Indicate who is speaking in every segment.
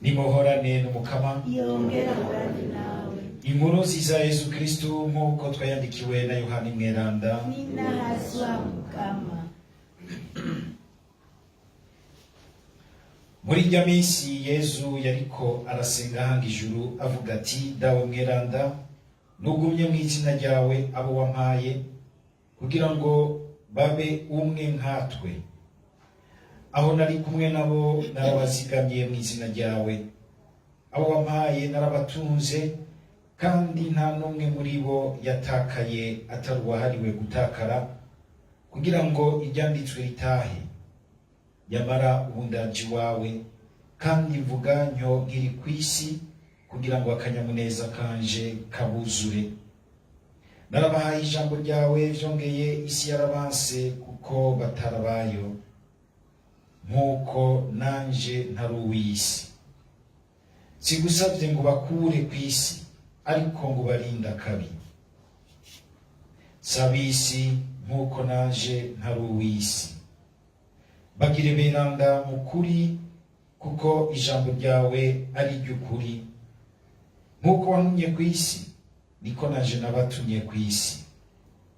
Speaker 1: Nimuhorane n'Umukama.
Speaker 2: Yongera ahorane nawe.
Speaker 1: Inkuru nziza ya Yezu Kristu nk'uko twayandikiwe na Yohani Mweranda.
Speaker 2: Ninahazwa Mukama.
Speaker 1: Muri irya minsi Yezu yariko arasenga ahanga ijuru avuga ati: Dawe Mweranda, nugumye mu izina ryawe abo wampaye, kugira ngo babe umwe nkatwe. Aho nari kumwe nabo narabazigamiye mu izina ryawe. Abo wampaye narabatunze, kandi nta n'umwe muri bo yatakaye atari uwahariwe gutakara, kugira ngo iryanditswe ritahe. Yamara ubu ndaje iwawe, kandi mvuga ntyo nkiri ku isi, kugira ngo akanyamuneza kanje kabuzure. Narabahaye ijambo ryawe, vyongeye isi yarabanse kuko batarabayo, nk'uko nanje ntari uw'isi. Sigusavye ngo bakure ku isi, ariko ngo barinde akabi. S'ab'isi nk'uko nanje ntari uw'isi. Bagire beranda mu kuri, kuko ijambo ryawe ari iry'ukuri. Nk'uko wantumye ku isi, niko nanje nabatumye ku isi.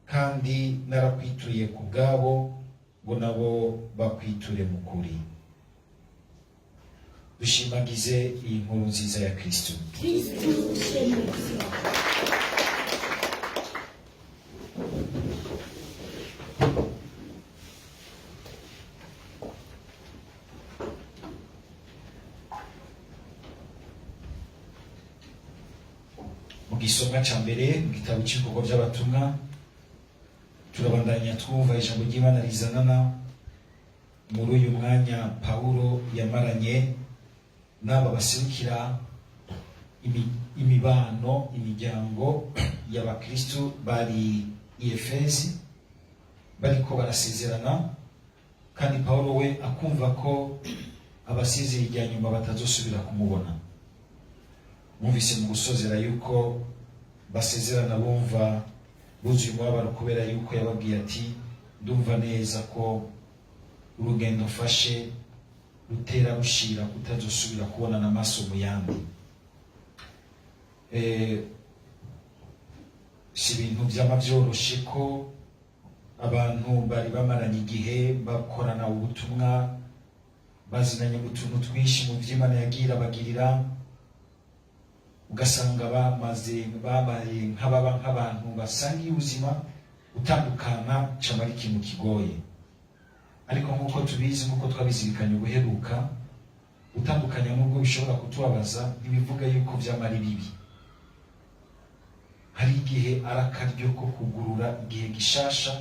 Speaker 1: Kandi narakwituye ku bwabo, ngo nabo bakwiture mu kuri. Dushimagize iyi nkuru nziza ya Kristu.
Speaker 2: Kristu shemezwa.
Speaker 1: Mu gisomwa ca mbere mu gitabo cy'ibikorwa by'abatumwa, turabandanya twumva ijambo ry'Imana rizanana muri uyu mwanya Pawulo yamaranye n'aba baserukira imibano, imiryango y'abakristu bari i Efezi, bariko barasezerana, kandi Pawulo we akumva ko abasezeye irya nyuma batazosubira kumubona. Mwumvise mu gusozera yuko basezerana bumva buzuye umubabaro, kubera yuko yababwiye ati: ndumva neza ko urugendo mfashe rutera rushira kutazosubira kubonana amaso mu yandi. Si ibintu byama byoroshe ko abantu bari bamaranye igihe bakorana ubutumwa, bazinanye mu tuntu twinshi mu vy'Imana yagiye irabagirira, ugasanga bamaze babaye nk'ababa nk'abantu basangiye ubuzima. Gutandukana cama ari ikintu kigoye, ariko nk'uko tubizi, nk'uko twabizirikanye ubuheruka, gutandukanya nubwo bishobora kutubabaza ntibivuga yuko vyama ari bibi. Hari igihe ari akaryo ko kugurura igihe gishasha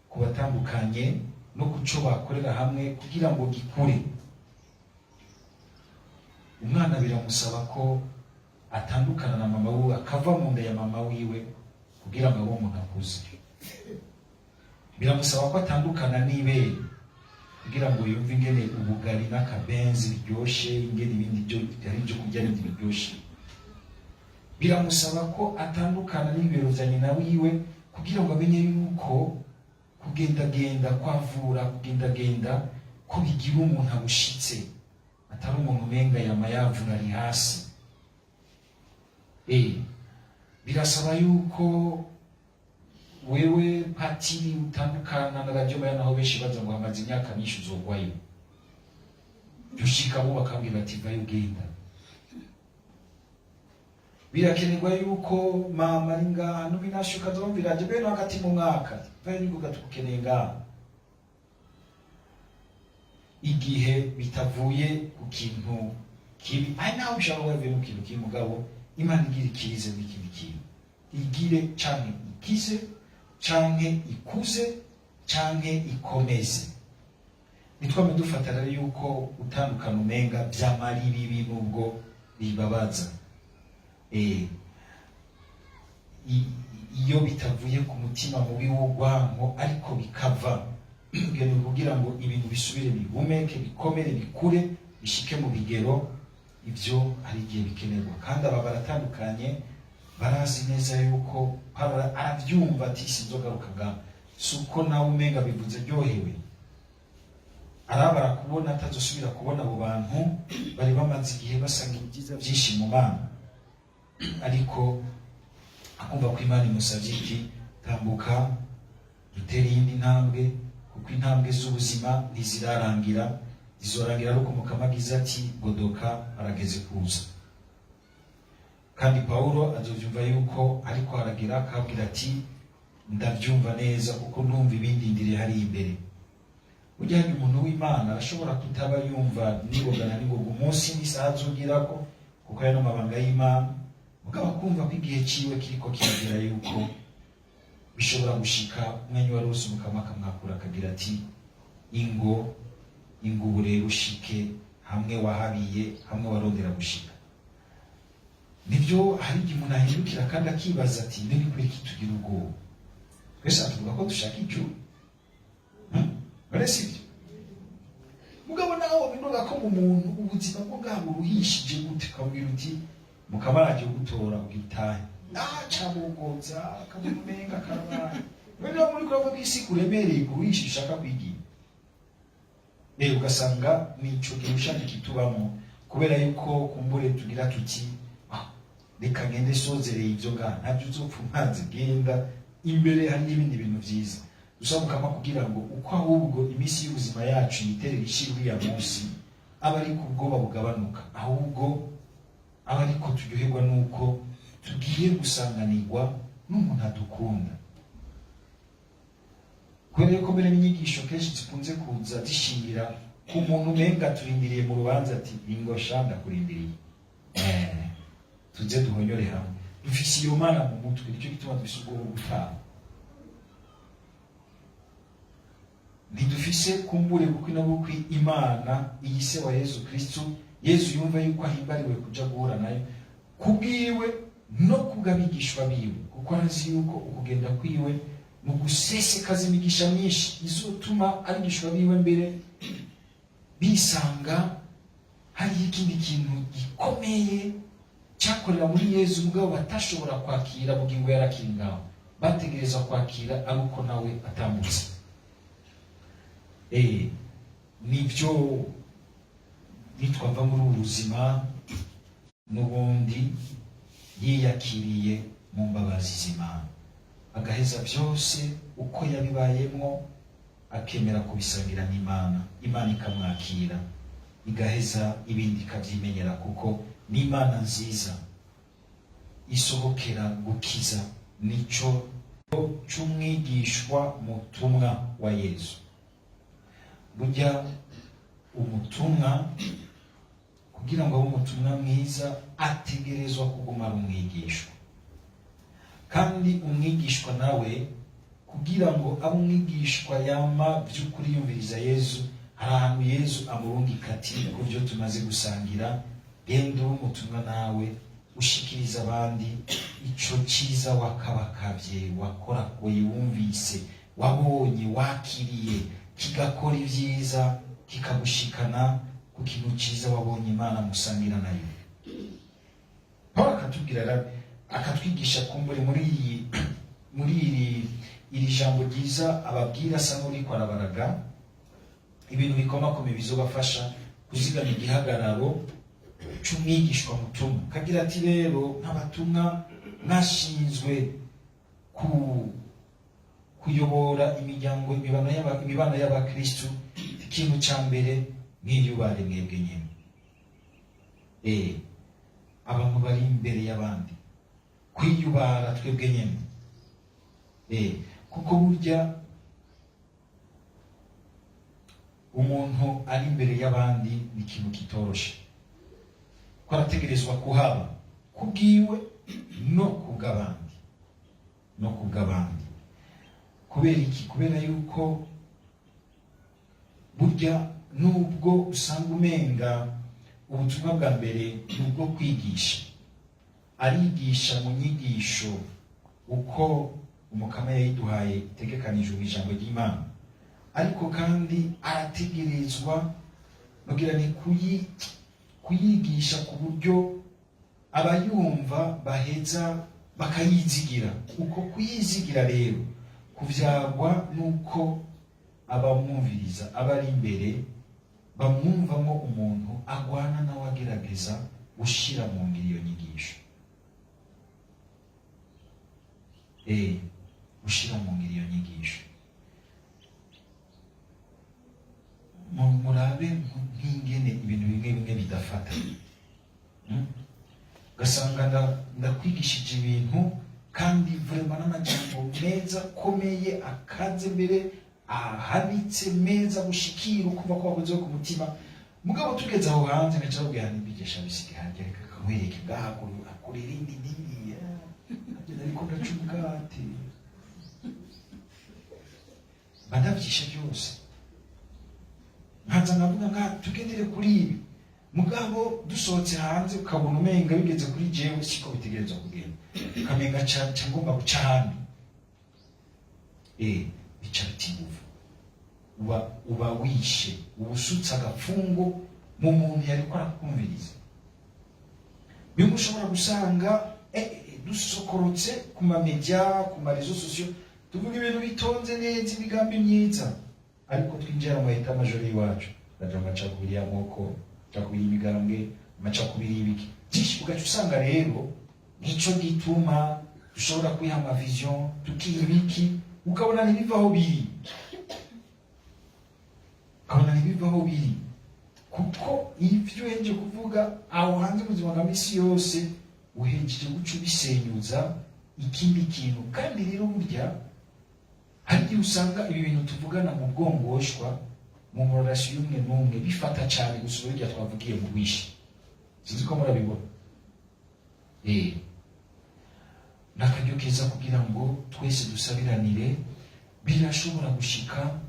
Speaker 1: ku batandukanye no kuco bakorera hamwe kugira ngo gikure. Umwana biramusaba ko atandukana na mama wiwe, akava mu nda ya mama wiwe, kugira ngo abe umuntu akuze. Biramusaba ko atandukana n'ibere kugira ngo yumve ingene ubugari n'akabenzi biryoshe, ingene ibindi byo ari ibyo kurya bindi biryoshe. Biramusaba ko atandukana n'ibibero vya nyina wiwe kugira ngo amenye yuko kugendagenda kwavura, kugendagenda ko bigira umuntu abushitse, atari umuntu umenga yama yavura ari hasi. Birasaba yuko wewe patiri utandukana na Radio Mariya, naho benshi baza ngo hamaze imyaka myinshi uzogwayo, dushika bo bakambwira bati: vayo ugenda. Birakenerwa yuko mama ari ngaha n'ubinashuka azumvira aje bene hagati mu mwaka, vayo ningoga tugukeneye ngaha. Igihe bitavuye ku kintu kibi, ari naho bishobora kuba bivuye mu kintu kibi, mugabo Imana igira ikize n'ikindi kintu, igire canke ikize canke ikuze canke ikomeze. Nitwame dufata rero yuko utandukana umenga vyamara ibibi, nubwo bibabaza. Iyo bitavuye ku mutima mubi w'urwanko, ariko bikava kugira ngo ibintu bisubire bihumeke, bikomere, bikure, bishike mu bigero, ibyo hari igihe bikenerwa. Kandi aba baratandukanye, barazi neza yuko arabyumva ati: sinzogaruka ngaha. Si uko nawe umenga bivuze ryohewe. Arabara kubona atazosubira kubona abo bantu bari bamaze igihe basanga ibyiza byinshi mu Mana, ariko akumva ko Imana imusabye iki: tambuka dutere iyindi ntambwe, kuko intambwe z'ubuzima ntizirarangira, zizorangira ari uko Mukama agize ati: godoka, arageze kuza. Kandi Pawulo azovyumva yuko ariko aragira akabwira ati: ndabyumva neza, kuko ndumva ibindindiriye hariya imbere. Burya hari umuntu w'Imana arashobora kutaba yumva ningoga na ningoga umunsi n'isaha azugirako, kuko ayo n'amabanga y'Imana, mugabo akumva ko igihe ciwe kiriko kiragera, yuko bishobora gushika umwanya wari wose Umukama akamwakura, akagira ati: ingo, ingo, ubu rero ushike hamwe wahabiye, hamwe warondera gushika. Nibyo, hari igihe umuntu ahindukira kandi akibaza ati: none kubera iki tugira ubwoba? Twese tuvuga ko dushaka ijuru. None si byo? Mugabo nawe binuga ko mu muntu ubuzima bwo bwabo buruhishije gute, ukabwira uti: Mukama aragiye gutora ugira utahe, aca bugoza akabona umenga karabaye. None niba muri kuravuga ko isi kuremereye kuruhisha ushaka kwigira, ugasanga nico gihushanya kitubamo, kubera yuko kumbure tugira tuti: ah, reka ngende sozereye ibyo ngaha, ntabyo uzopfa umaze, genda imbere hari n'ibindi bintu vyiza. Dusaba Mukama kugira ngo uko ahubwo iminsi y'ubuzima yacu yiterera ishira uriya munsi, aba ari ku bwoba bugabanuka, ahubwo aba ariko turyoherwa nuko tugiye gusanganirwa n'umuntu adukunda. Kubera yuko mbere n'inyigisho kenshi zikunze kuza zishingira ku muntu umenga turindiriye mu rubanza, ati: ingo sha, ndakurindiriye, tuze duhonyore hamwe. Dufise iyo Mana mu mutwe, nicyo gituma dufise ubwoba bwo gutaha. Ntidufise kumbure bukwi na bukwi Imana iyi se wa Yezu Kristu. Yezu yumva yuko ahimbariwe kuja guhura nayo kubwiwe no kubw'abigishwa biwe, kuko arazi yuko ukugenda kwiwe mu gusesekaza imigisha myinshi izotuma abigishwa biwe mbere bisanga hariho ikindi kintu gikomeye cyakorera muri Yezu, mugabo batashobora kwakira bugingo yarakiri ngaho, bategereza kwakira ari uko nawe atambutse. Nibyo, nitwava muri ubu buzima n'ubundi yiyakiriye mu mbabazi z'Imana, agaheza byose uko yabibayemwo, akemera kubisangira n'Imana, Imana ikamwakira, igaheza ibindi ikabyimenyera, kuko n'Imana nziza isohokera gukiza. Nico c'umwigishwa mutumwa wa Yezu. Burya umutumwa, kugira ngo abe umutumwa mwiza, ategerezwa kuguma ari umwigishwa. Kandi umwigishwa nawe, kugira ngo abe umwigishwa yama by'ukuri yumviriza Yezu, hari ahantu Yezu amurungika ati: ku byo tumaze gusangira, genda ube umutumwa nawe, ushikiriza abandi ico ciza wakabakavye, wakorakoye, wumvise, wabonye, wakiriye, kigakora ibyiza, kikagushikana ku kintu ciza wabonye Imana musangira nayo. Paul akatubwira, akatwigisha kumbure muri iri jambo ryiza ababwira, asa n'uriko arabaraga ibintu bikomakomeye bizobafasha kuzigama igihagararo c'umwigishwa mutumwa, kagira ati: rero nk'abatumwa mwashinzwe kuyobora imiryango, imibano y'abakristu, ikintu ca mbere mwiyubare mwebwe nyene. Abantu bari imbere y'abandi, kwiyubara twebwe nyene, kuko burya umuntu ari imbere y'abandi ni ikintu kitoroshe, ko arategerezwa kuhaba kubwiwe no kubw'abandi, no kubw'abandi. Kubera iki? Kubera yuko burya nubwo usanga umenga ubutumwa bwa mbere ni ubwo kwigisha, arigisha mu nyigisho uko Umukama yayiduhaye itegekanijwe mu ijambo ry'Imana, ariko kandi arategerezwa kugira ni kuyigisha ku buryo abayumva baheza bakayizigira. Uko kuyizigira rero kuvyagwa nuko abamwumviriza aba ari imbere. Bamwumvamo umuntu agwana nawe, agerageza gushyira mu ngiro iyo nyigisho, gushyira mu ngiro iyo nyigisho. Murabe nk'ingene ibintu bimwe bimwe bidafata. Ugasanga ndakwigishije ibintu kandi vraiment n'amajambo meza akomeye, akaze, mbere ahanitse, meza gushikira, ukumva ko wakoze ku mutima. Mugabo tugeze aho hanze ngaca babwira ntibigesha, bisige hanze, reka kakwereke ngaha kuri irindi dini agenda, ariko ndaca umukate banavyishe byose, nkaza nkavuga nka tugendere kuri ibi. Mugabo dusohotse hanze ukabona umenga bigeze kuri jewe siko bitegerezwa kugenda, ukamenga ca ngomba guca ahandi, bica biti inguvu. Uba wishe, uba usutse agapfungo mu muntu yariko arakumviriza. Bimwe ushobora gusanga dusokorotse ku ma médias, ku ma réseaux sociaux, tuvuga ibintu bitonze neza, imigambi myiza, ariko twinjira mu état-major y'iwacu, ndaja mu macakubiri y'amoko, amacakubiri y'imigambwe, amacakubiri y'ibiki byinshi. Ugaca usanga rero nico gituma dushobora kwiha ama vision, tukiha ibiki, ukabona ntibivaho biri, ukabona ntibivaho biri, kuko ivyo uhejeje kuvuga aho hanze mu buzima bwa misi yose uhejeje guca ubisenyuza ikindi kintu. Kandi rero burya hari igihe usanga ibi bintu tuvugana mu bwongoshwa, mu murorasi y'umwe n'umwe, bifata cyane gusura burya twavugiye mu bwishi. Sinzi ko murabibona. Ni akaryo keza kugira ngo twese dusabiranire. Birashobora gushika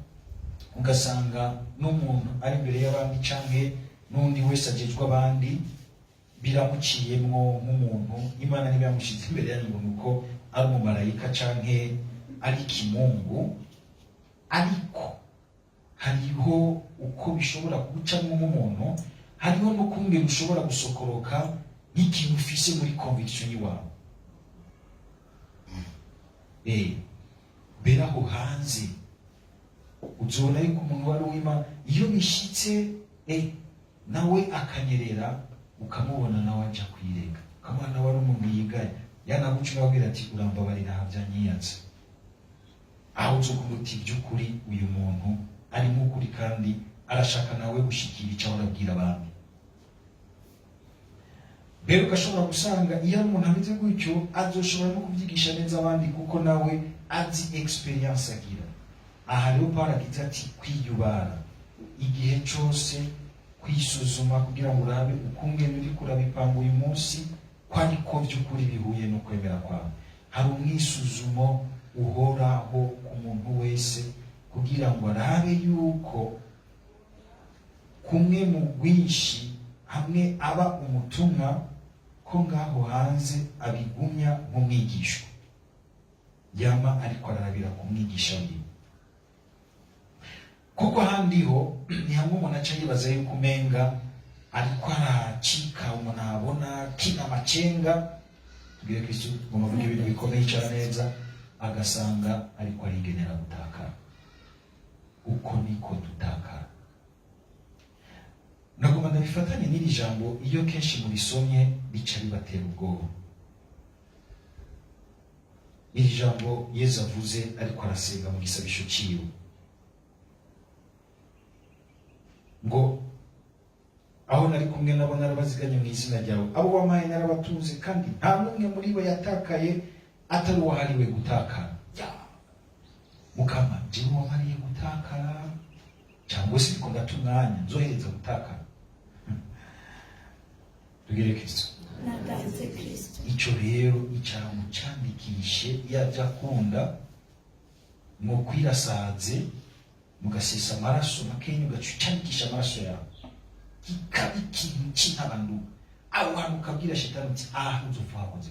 Speaker 1: ugasanga n'umuntu ari imbere y'abandi canke n'undi wese ajejwe abandi biramuciyemwo nk'umuntu. Imana niba yamushize imbere yanyu ngo nuko ari umumarayika canke ari ikimungu, ariko hariho uko bishobora gucamwo nk'umuntu, hariho n'ukungene ushobora gusokoroka nk'ikintu ufise muri conviction yiwawe. Mbere aho hanze uzobona yuko umuntu wari uw'Imana iyo bishitse, nawe akanyerera, ukamubona nawe aja kwirega, ukamubona nawe ari umuntu yigaye, yanaguca urabwira ati: "Urambabarira, havyanyiyatse." Aho uzokunda uti: "By'ukuri uyu muntu arimo ukuri kandi arashaka nawe gushikira icyo arabwira abandi." Mbere ugashobora gusanga iyo ari umuntu ameze gutyo azoshobora no kubyigisha neza abandi, kuko nawe azi expérience agira. Aha rero Paul agize ati: kwiyubara igihe cyose, kwisuzuma kugira ngo urabe ukungene uriko urabipanga uyu munsi ko ariko by'ukuri bihuye no kwemera kwawe. Hari umwisuzumo uhoraho ku muntu wese kugira ngo arabe yuko kumwe mu bwinshi hamwe aba umutumwa, ko ngaho hanze abigumya nk'umwigishwa yama ariko ararabira ku mwigisha wiwe, kuko ahandi ho ni hamwe umuntu aca yibaza yuko umenga ariko aracika, umuntu abona kina amacenga. Tubwire Kristo ngo avuge ibintu bikomeye cyane neza, agasanga ariko arigenera gutakara. Uko niko dutakara. Nagomba ndabifatanye n'iri jambo, iyo kenshi murisomye bica bibatera ubwoba. Iri jambo Yezu avuze ariko arasenga mu gisabisho ciwe ngo: "Aho nari kumwe nabo narabaziganye mu izina ryawe, abo wampaye narabatunze, kandi nta n'umwe muri bo yatakaye atari uwahariwe gutakara." Ya Mukama, jewe wamariye gutakara, cyangwa se ndiko ndata umwanya nzohereza gutakara? Tugire Kristo.
Speaker 2: Nagaze Kristo.
Speaker 1: Ico rero icara mucandikishe, yajya akunda mwokwirasaze, mugasesa amaraso makenya, ugaca ucandikisha amaraso yawe, kikaba ikintu c'intabanduka. Aho hantu ukabwira shetani uti: "Aha uzopfa wakoze,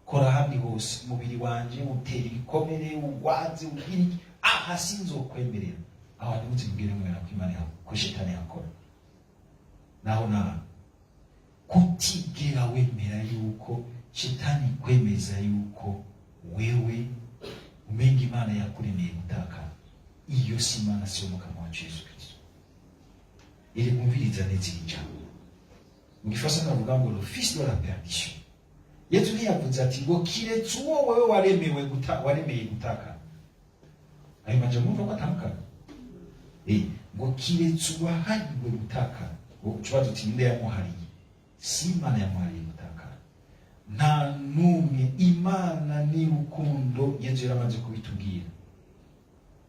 Speaker 1: kora ahandi hose, umubiri wanje utera ibikomere, ugwaze, ugira iki, aha sinzokwemerera." Aho hantu muzibwire mwera ko Imana ko shetani yakora naho naho kutigera wemera yuko shetani kwemeza yuko wewe umenga Imana yakuremeye gutakara. Iyo si Imana, si yo Mukama wacu Yesu Kristo. Iri kumviriza neza iri jambo. Mu gifaransa navuga ngo le fils de la perdition. Yesu ntiyavuze ati ngo kiretse uwo wewe waremewe guta, waremeye gutakara. Ayo majambo mwumva ko atandukanye. Ngo kiretse uwahariwe gutakara. Ngo tuba tuti ninde yamuhariye? Si Imana yamuhariye gutakara. Nta n'umwe. Imana ni rukundo, Yesu yaramaze kubitubwira.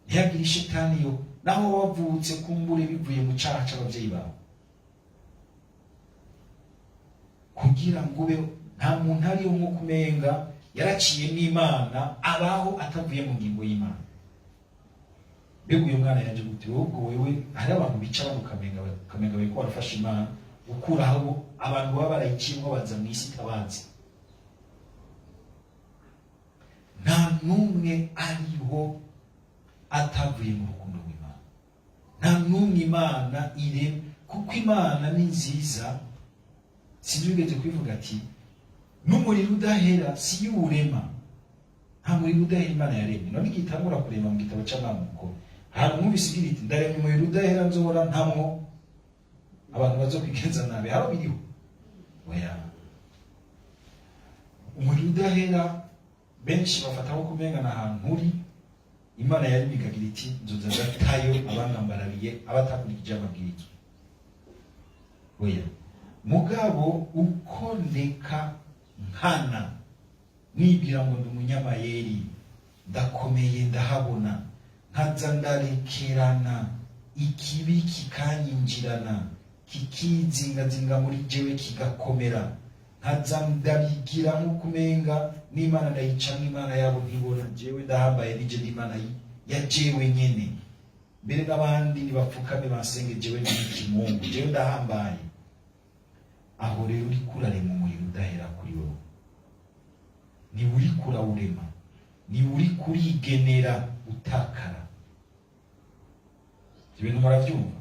Speaker 1: Ntihagire ishitani yo naho wavutse kumbure bivuye mu caha c'abavyeyi bawe, kugira ngo ube nta muntu ariyo nko kumenga yaraciye n'Imana abaho atavuye mu ngingo y'Imana. Mbega uyu mwana yaje gute? Ahubwo wewe hari abantu bica abantu ukamenga bariko barafasha Imana gukuraho abantu baba barayiciyemwo baza mu isi itabazi. Nta n'umwe ariho atavuye mu rukundo rw'Imana. Nta n'umwe Imana irema, kuko Imana ni nziza. Sinzi wigeze kubivuga ati n'umuriro udahera si yo uwurema. Nta muriro udahera Imana yaremye. None igihe itangura kurema mu gitabo c'amamuko, ahantu mwumvise igira iti ndaremye umuriro udahera nzohora ntamwo abantu bazokwigenza nabi, haro biriho? Oya. Umuriro udahera benshi bafata nko kumenga na ahantu uri Imana yaremye ikagira iti nzoza ndatayo abangambarabiye abatakurikije amabwiriza. Oya. Mugabo uko ndeka nkana nibwira ngo ndi umunyamayeri, ndakomeye, ndahabona, nkaza ndarekerana ikibi kikanyinjirana, kikizingazinga muri jewe kigakomera, nkaza ndabigira nk'uko umenga n'Imana ndayicamwo, Imana yabo ntibona, jewe ndahambaye, nije ndi Imana ya jewe nyene, mbere n'abandi nibapfukame bansenge, jewe ndi ikimungu, jewe ndahambaye. Aho rero uriko urarema umuriro udahera kuri wowe. Ni uriko urawurema, ni uriko urigenera utakara. Ibyo bintu muravyumva?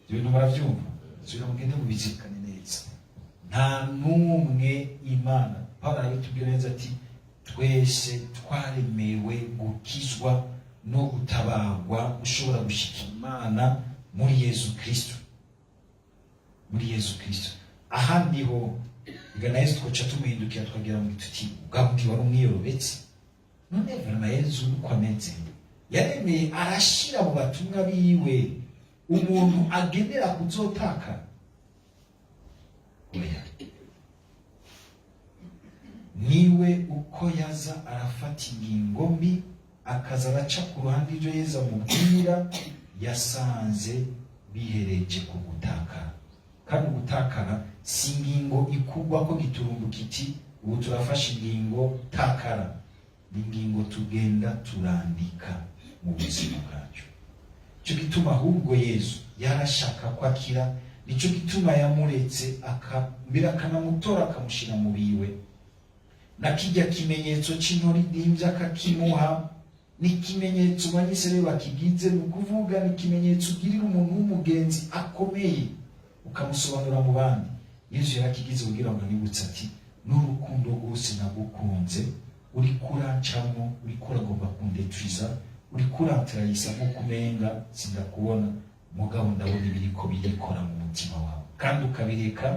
Speaker 1: Ibyo bintu muravyumva? Subira mugende mubizirikane neza. Nta n'umwe Imana, Pawulo arabitubwira neza ati twese twaremewe gukizwa no gutabarwa, ushobora gushika Imana muri Yesu Kristo, muri Yesu Kristo. Ahandi ho igana Yesu twoca tumuhindukira tukagira ngo tuti ubwabwi wari umwiyorobetse. None vraiment Yesu uko ameze yaremeye arashira mu batumwa biwe umuntu agenera kuzotaka? Oya. Niwe uko yaza arafata ingingo mbi, akaza araca ku ruhande ibyo Yesu amubwira, yasanze bihereje ku gutakara. Kandi gutakara si ingingo ikugwa ko giturumbuka iti ubu turafashe ingingo takara. Ni ingingo tugenda turandika mu buzima bwacu. Nicyo gituma ahubwo Yesu yarashaka ko akira, nicyo gituma yamuretse mbere akanamutora akamushyira mu biwe, na kijya kimenyetso c'intori dimvya akakimuha. Ni ikimenyetso banyise bakigize, ni ukuvuga ni ikimenyetso ugirira umuntu w'umugenzi akomeye ukamusobanura mu bandi. Yesu yarakigize kugira ngo anibutse ati n'urukundo rwose nagukunze uriko urancamwo, uriko uragomba kundetwiza, uriko urantrayisa nk'uko umenga sindakubona, mugabo ndabona ibiriko birikora mu mutima wawe, kandi ukabireka,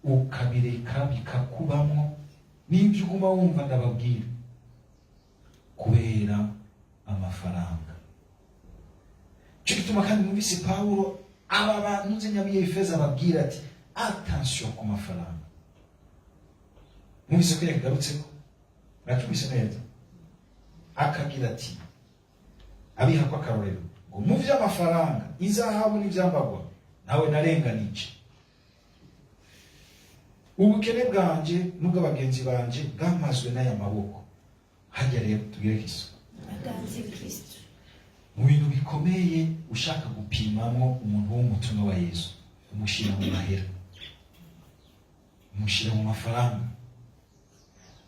Speaker 1: ukabireka bikakubamwo n'ibyo uguma wumva ndababwira kubera amafaranga. Cyo gituma kandi mwumvise Pawulo aba bantu nze nyabiye Efeza ababwira ati attention ku mafaranga. Mwumvise ko yagarutseko, muracyumvise neza, akagira ati abiha ko akarorero ngo mu vy'amafaranga, izahabu n'ivyambagwa nawe narenganije, ubukene bwanje n'ubw'abagenzi banje bwamazwe n'aya maboko. Hajya rero tugire kiso
Speaker 2: Aganze Kristo.
Speaker 1: Mu bintu bikomeye ushaka gupimamwo umuntu w'umutumwa wa Yesu, umushyira mu mahera, umushyira mu mafaranga.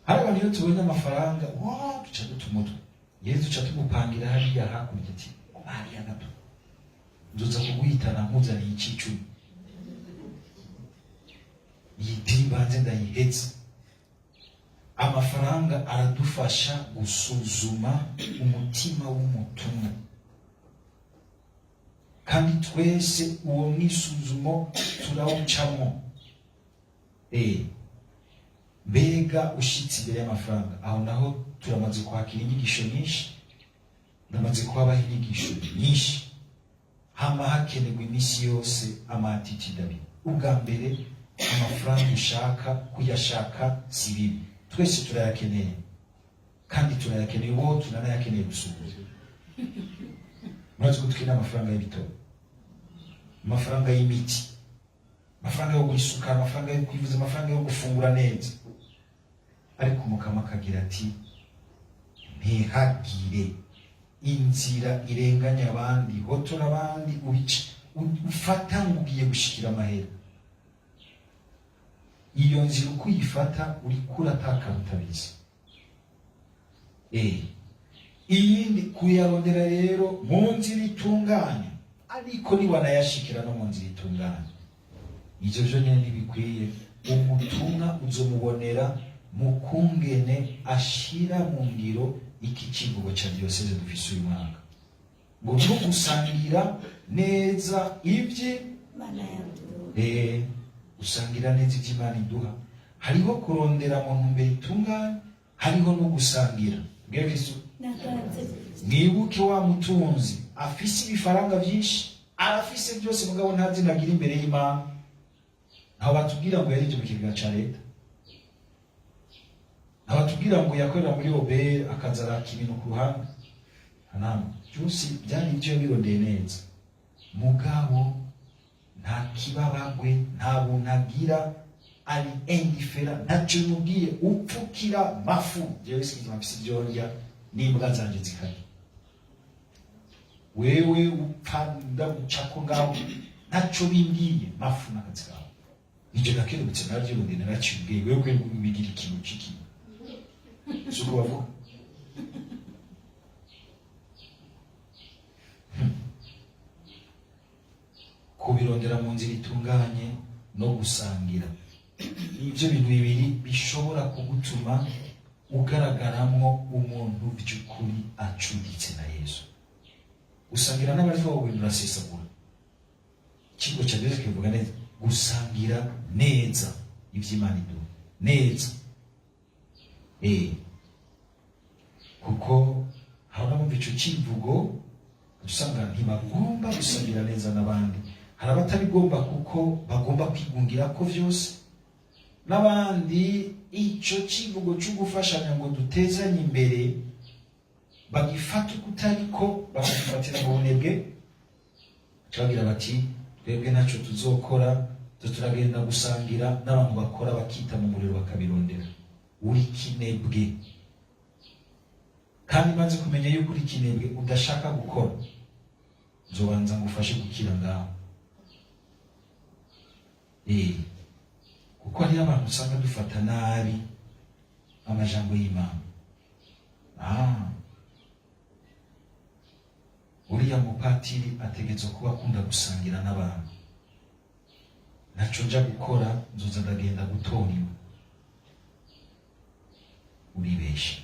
Speaker 1: Hari abantu iyo tubonye amafaranga wa duca duta umutwe. Yesu duca tumupangira hariya hakurya ati hariya gato nzoza kuguhitana nkuzaniye icicumi, iyi diri mbanze ndayihetse. Amafaranga aradufasha gusuzuma umutima w'umutumwa. Kandi twese uwo mwisuzumo turawucamo. Mbega ushitse imbere y'amafaranga, aho naho turamaze kwakira inyigisho nyinshi, ndamaze kubabaho inyigisho nyinshi. Hama hakenerwa iminsi yose ama attitudes abiri. Ubwa mbere, amafaranga ushaka kuyashaka si bibi, twese turayakeneye, kandi turayakeneye uwo tunanayakeneye gusumba. Murazi ko dukeneye amafaranga y'ibitoro, amafaranga y'imiti, amafaranga yo gusuka, amafaranga yo kwivuza, amafaranga yo gufungura neza. Ariko Umukama akagira ati: "Ntihagire inzira irenganya abandi, hotora abandi, ubice ufata ngo ugiye gushikira amahera." Iyo nzira uko uyifata, uriko uratakara utabizi. Iyindi kuyarondera rero mu nzira itunganye, ariko niwanayashikira no mu nzira itunganye, ivyo vyo nyene ntibikwiye. Umutumwa uzomubonera mu kungene ashira mu ngiro iki kivugo ca diyoseze dufise uyu mwaka, ngo no gusangira neza ivyi
Speaker 2: Imana yaduha.
Speaker 1: Gusangira neza ivyo Imana iduha. Hariho kurondera mu ntumbero itunganye, hariho no gusangira. Bwira Kristo.
Speaker 2: Naganze.
Speaker 1: Mwibuke wa mutunzi afise ibifaranga byinshi, arafise byose, mugabo nta zina agira imbere y'Imana. Ntaho batubwira ngo yarivye mu kigega ca leta, ntaho batubwira ngo yakorera muri OBR akaza araka ibintu ku ruhande. Nta byose byari ibyo birondeye neza, mugabo nta kibabagwe, nta buntu agira, ari indifférent, ntacyo bimubwiye. Upfukira mafu, jewe sinzi, mfise ibyo ndya n'imbwa zanje zikarya, wewe upfa ndagucako ngaho, ntacyo bimbwiye, mafu n'akazi kawe. Ibyo nakerutse narabyirondeye, naraciye ubwenge, wewe kweri bigira ikintu ciki, si uko bavuga. Kubirondera mu nzira itunganye no gusangira, ibyo bintu bibiri bishobora kugutuma ugaragaramwo umuntu by'ukuri acuditse na Yesu. Gusangira n'abari wowe urasesagura. Ikigo cya Yesu kivuga neza gusangira neza iby'Imana iduha neza. Kuko hari n'abumva ico kivugo usanga ntibagomba gusangira neza n'abandi. Hari abatabigomba kuko bagomba kwigungira ko vyose, n'abandi ico kivugo cyo gufashanya ngo dutezanye imbere bagifata uko utariko, bakagifatira mu bunebwe, bagira bati: "Twebwe ntacyo tuzokora, turagenda gusangira n'abantu bakora bakita mu muriro bakabirondera." Uri kinebwe, kandi maze kumenya yuko uri kinebwe, udashaka gukora, nzobanza ngufashe gukira ngaho. Kuko hariyo abantu usanga dufata nabi amajambo y'Imana. Uriya mupatiri ategerezwa kuba akunda gusangira n'abantu, ntaco nja gukora, nzoza ndagenda gutora iwe. Uribeshe,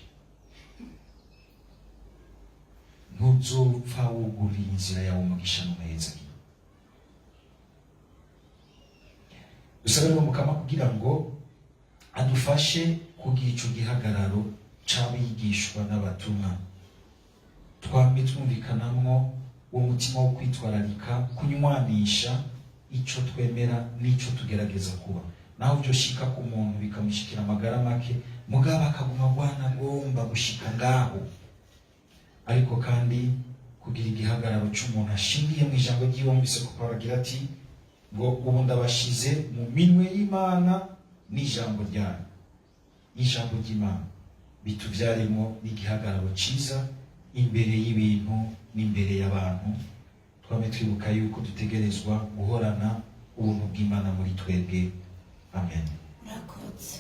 Speaker 1: ntuzopfa wuguriye inzira yawe umugisha n'umuhezagiro. Dusabe rero Mukama kugira ngo adufashe kugira ico gihagararo c'abigishwa n'abatumwa, twamye twumvikanamwo uwo mutima wo kwitwararika kunywanisha ico twemera n'ico tugerageza kuba. Naho vyoshika ku muntu bikamushikira amagara make, mugabo akaguma agwana agomba gushika ngaho. Ariko kandi kugira igihagararo c'umuntu ashingiye mu ijambo ry'iwe. Wumvise ko Pawulo agira ati ngo: "Ubu ndabashize mu minwe y'Imana n'ijambo ryayo." Ijambo ry'Imana bituvyaremo n'igihagararo ciza imbere y'ibintu n'imbere y'abantu. Twame twibuka yuko dutegerezwa guhorana ubuntu bw'Imana muri twebwe. Amen.
Speaker 2: Murakoze.